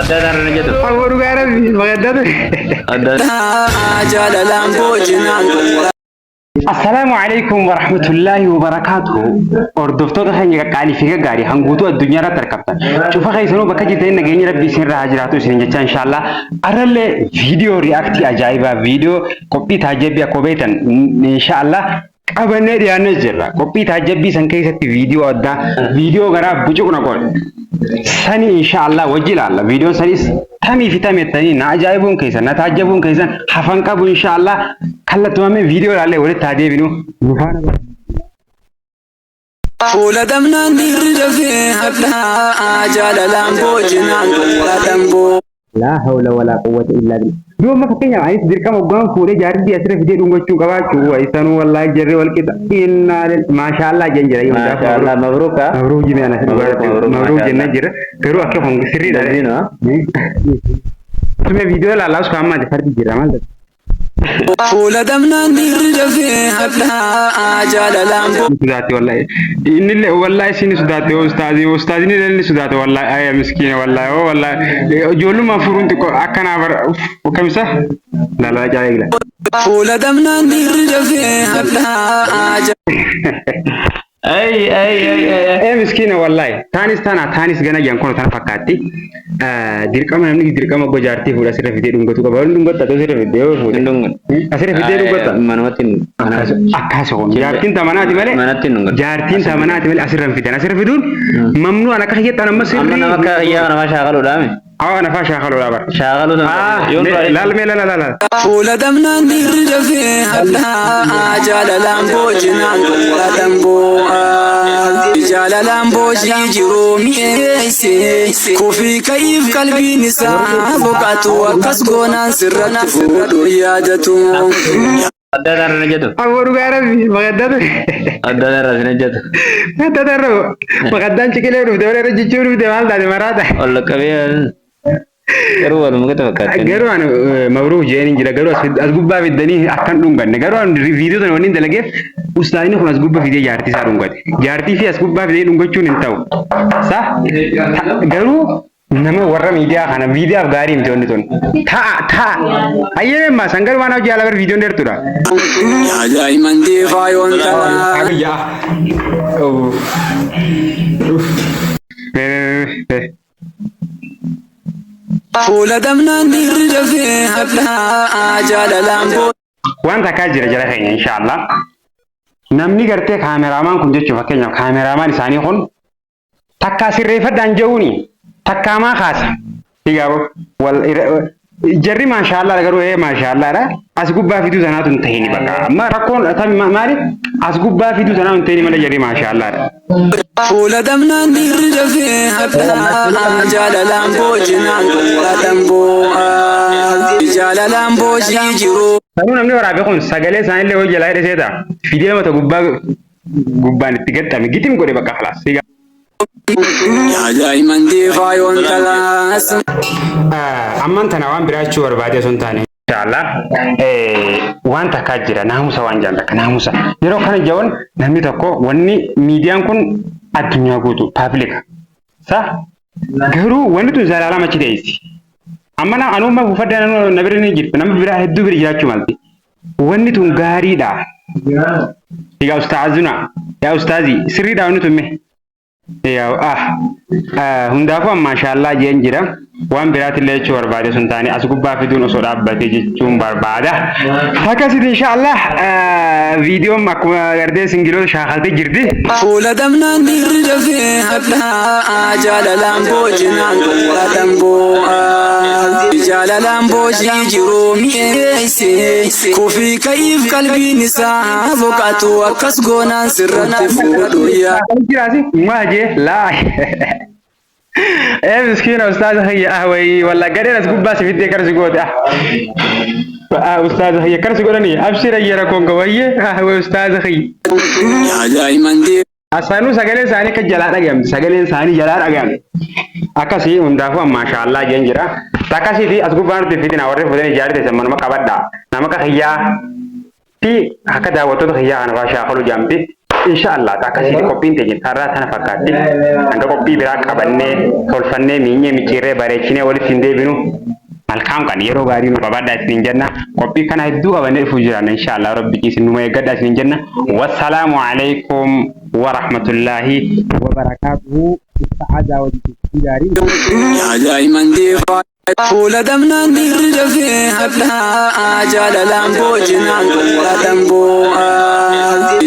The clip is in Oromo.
Adda irra na jedhu. Aboo dhugaa rabbi maqaddaa ture. Adda. Jaalalaan boojinaan. Assalaamu alaikum warahmatullaahi wabarakaatuhu. Hordoftoota keenya qaqqaalii fi gaggaarii hanguutuu addunyaa irratti argamtan. Cufa keessanuu bakka jirtanii nageenyi rabbii isin irraa haa jiraatu isin jecha inshaallah. Arrallee viidiyoo react ajaa'ibaa, viidiyoo qophii taajjabbii akkuma beektan inshaallah qabannee dhiyaannee jirra. Qophii taajjabbii san keessatti viidiyoo addaa, viidiyoo garaa bucuqna godhe. Sani inshaallah wajji ilaalla. Viidiyoon sanis tamii fi tamettanii na ajaa'ibuun keessan, na taajjabuun keessan hafan qabu inshaallah. Kallattumamee viidiyoo ilaallee walitti haa deebinu. Nu faana bara. Fuula dhabnaan dhiirri dafee hadhaa jaalalaan boojinaan dhadhaan boo. Laa hawla walaa quwwata illaa billah. Yoo amma fakkeenyaaf anis dirqama hoggaan fuudhee jaartii asirra fidee dhungachuu qabaachuu wa isanuu wallaahi jarri wal qixa innaa lil maashaallah jeen jira yoo hundaaf Maashaallah mabruuka. mabruuk jimee anas Mabruuk, mabruuk, mabruuk jennee maashaallah. jira garuu akka kun sirriidha. Laziino. Tumee viidiyoo ilaalaa osoo ammaati fardi jira maal ta'e. Fuula dhabnaan dhiirri dafee hadhaa jaalalaan boo. Sodaate wallahi, innillee wallahi isin sodaate. Ustaazi, ustaazni illee ni sodaate wallahi. Aya miskiina wallahi, oo wallahi ijoollummaa furuun xiqqoo akkanaa bara kamisa lalaa jaayila. Fuula dhabnaan dhiirri dafee hadhaa. Ay ay ay ay. Ee miskiina wallahi, taanis tana taanis gana jaan kun tana fakkaatti. Dirqama namni dirqama oggo jaartii fuudha asirra fidee dhungatu qaba. Wanni dhungatta atoo asirra fidee yoo fuudhe. Hin dhungan. Asirra fidee dhungatta. Manumatti hin Akkas kun jaartiin tamanaati malee. Manatti hin dhungatu. Jaartiin tamanaati malee asirra hin fidan. Asirra fiduun mamnu'an akka kiyyatti amma sirrii. Amma nama akka kiyyaa kana faa shaakaluudhaami. Awa nafaa shaakaluudha bara. Shaakaluu Ah, sana. Yoon duraa laal mee laal laal. Fuula dhabnaan dhiirri dafee hadhaa jaalalaan boojinaan dhadhaan boo'aa jaalalaan boojii jiruu mi'eesse kufii ka'iif qalbiin isaa boqatu akkas goonaan sirratti fuudhu yaadatu. Adda irra na jedhu. Aboo dhugaa rabbi maqaddaa ture. Adda irra na jedhu. Maqaddaa irra maqaddaan ciqilee dhufte wal irra jechuu dhufte maal taate maraata. Ol qabee garuu waluma gata fakkaatti. Garuu ani mabruuk jeen hin jira, garuu as gubbaa fiddanii akkan dhunganne. Garuu ani viidiyoo sana wanni dalageef ustaazni kun as gubbaa fidee jaartii isaa dhungate. Jaartii fi as gubbaa fidee dhungachuun hin ta'u. Sa garuu nama warra miidiyaa kana miidiyaaf gaarii miti wanni tun. Ta'a ta'a. Ayyee maa san garuu waan hojii ala bar viidiyoon dheertuudha. Yaa daa'imman deefaa yoon talaa. Abiyyaa. Mee. Fuula dhabnaan dhiirri dafee hadhaa jaalalaan boo. Waan takkaa jira jara keenya inshaallah. Namni gartee kaameraamaan kun jechuun fakkeenyaaf kaameraamaan isaanii kun takkaa sirreeffadhaan jehuuni takkaa maa kaasa. Egaa wal jarri maashaallah garuu ee maashaallaadha. As gubbaa fiduu sanaatu hin tahini bakka. Amma rakkoon tami maali? As gubbaa fiduu sanaatu hin tahini malee jarri maashaallaadha. Fuula dhabnaan dhiirri dafee hadhaa jaalalaan boojinaan dhadhaan boo'aa jaalalaan boojii jiruu. Sanuu namni waraabe kun sagalee isaanillee hojii jalaa hidhe seeta. Fidee mata gubbaa gubbaan itti gaxxame gitim godhe bakka khalaas. Yaa daa'imman deefaa yoon talaas. Ammaan tana waan biraa jechuu barbaade osoo hin taane. Inshallah waan takkaa jira, naamusa waan jedhan takka, naamusa. Yeroo kana ja'uun namni tokko wanni miidiyaan kun addunyaa guutuu public. Sa garuu wanni tun zalaalama achi teessi. Amma na anuma buufadda na bira ni jirti, nama biraa hedduu bira jiraachuu malti. Wanni tun gaariidha. Egaa ustaazuna yaa ustaazii sirriidha wanni tun mee. Yaa ah hundaafuu amma mashaallaa jeen jira. Waan biraatillee jechuu barbaade sun taane as gubbaa fiduun osoo dhaabbatee jechuun barbaada. Akkasitti inshaallah viidiyoon akkuma gartee singiloota shaakaltee jirti. Fuula dhabnaan dhiirri dafee hadhaa jaalalaan boojinaan dhadhaan boo'aa jaalalaan boojii jiruu mi'eesse kufii ka'iif qalbiin isaa boqatu akkas goonaan sirratti fuudhu yaa. Jiraasi maa jee laa. Ee miskiina ustaaza kiyya, ah wayii walla gadheen as gubbaa si fiddee akkana si goote. Ah ah ustaaza kiyya akkana si godhanii, abshir ayya rakkoon qabayyee, ah wayi ustaaza kiyya. Yaa daa'imman deefaa. Asaanuu sagalee isaanii akka jalaa dhagayamte, sagaleen isaanii jalaa dhagayamte. Akkasii hundaafuu amma mashaallaa jeen jira. Akkasiiti as gubbaa nuti fitina warri fuutanii ijaarri teessan manuma qabadha. Nama akka kiyyaa fi akka daawwattoota kiyyaa kana fa'aa shaakaluu jaamti. Insha Allah akkasitti qophiin teenya tarraa tana fakkaatti. Hanga qophii biraa qabannee tolfannee miinyee micciirree bareechinee walitti hin deebinu. Malkaam kan yeroo gaarii nu qabaadhaa isiniin jenna. Qophii kana hedduu qabannee dhufuu jiran insha Allah rabbi isin numa eeggadhaa isiniin jenna. Wassalaamu alaikum wa rahmatullaahi wa barakaatuhu. Itta'adaa wajjin gaarii. Yaa daa'iman deefaa fuula dabnaan dhiirri dafee hadhaa jaalalaan boojinaan xumura damboo'aa.